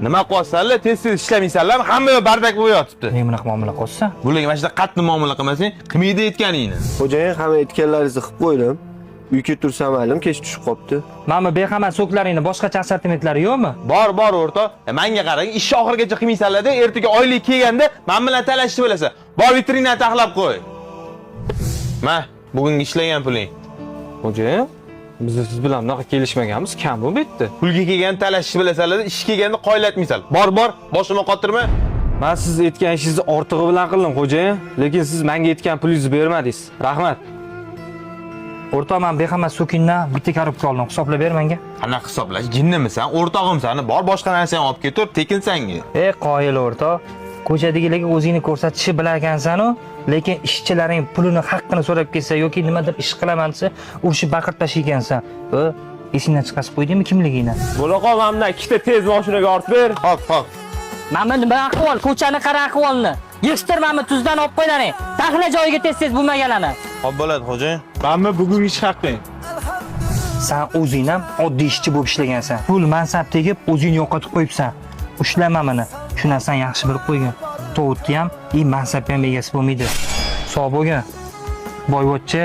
Nima qilyapsanlar? Tez tez ishlamaysanlarmi? Hamma yoq бардак bo'lib yotibdi. Nega bunaqa muomala qilyapsan? Bularga mana shunaqa qattiq muomala qilmasang, qilmaydi aytganingni. Xo'jayin, hamma aytganlaringizni qilib qo'ydim. Uyga tursam maylim, kech tushib qolibdi. Mana behamma so'klaringni boshqacha assortimentlari yo'qmi? Bor, bor o'rtoq. Menga qarang, ishni oxirigacha qilmaysanlar-da, ertaga oylik kelganda men bilan talashishni bilasan. Bor, vitrinani taxlab qo'y. Ma, bugungi ishlagan puling. Xo'jayin, biz siz bilan bunaqa kelishmaganmiz, kam bu bitdi. Pulga kelganda talashishni bilasanlar, ish kelganda qoylatmaysan. Bor, bor, boshimni qotirma. Men siz aytgan ishingizni ortig'i bilan qildim, xo'jayin, lekin siz menga aytgan pulingizni bermadingiz. Rahmat. O'rtoq, man behamma so'kingdan bitta korobka oldim. Hisoblab ber menga. Qanaqa hisoblash? Jinnimisan? O'rtog'imsan. Bor, boshqa narsani olib ketur, tekinsanga. E, qoyil o'rtoq. Ko'chadagilarga o'zingni ko'rsatishni bilarkansan-u, lekin ishchilaring pulini haqqini so'rab kelsa yoki nimadir ish qilaman desa, urushib baqirib tashlaykansan. O, esingdan chiqarib qo'ydingmi kimligingni? Bo'la qol, mendan ikkita tez mashinaga ortib ber. Hop, hop. Mana nima ahvol? Ko'chani qara ahvolni. Yig'ishtir mana tuzdan olib qo'ylaring. Taxla joyiga tez-tez bo'lmaganlarni. Hop bo'ladi, xo'jayin. Mana bugungi ish haqing. San o'zing ham oddiy ishchi bo'lib ishlagansan. Pul mansab tegib o'zingni yo'qotib qo'yibsan. Ushlama mana. Shu narsani yaxshi bilib qo'ygin. Tovutni ham, и mansabni ham egasi bo'lmaydi. Sog' bo'lgin. Boyvachcha.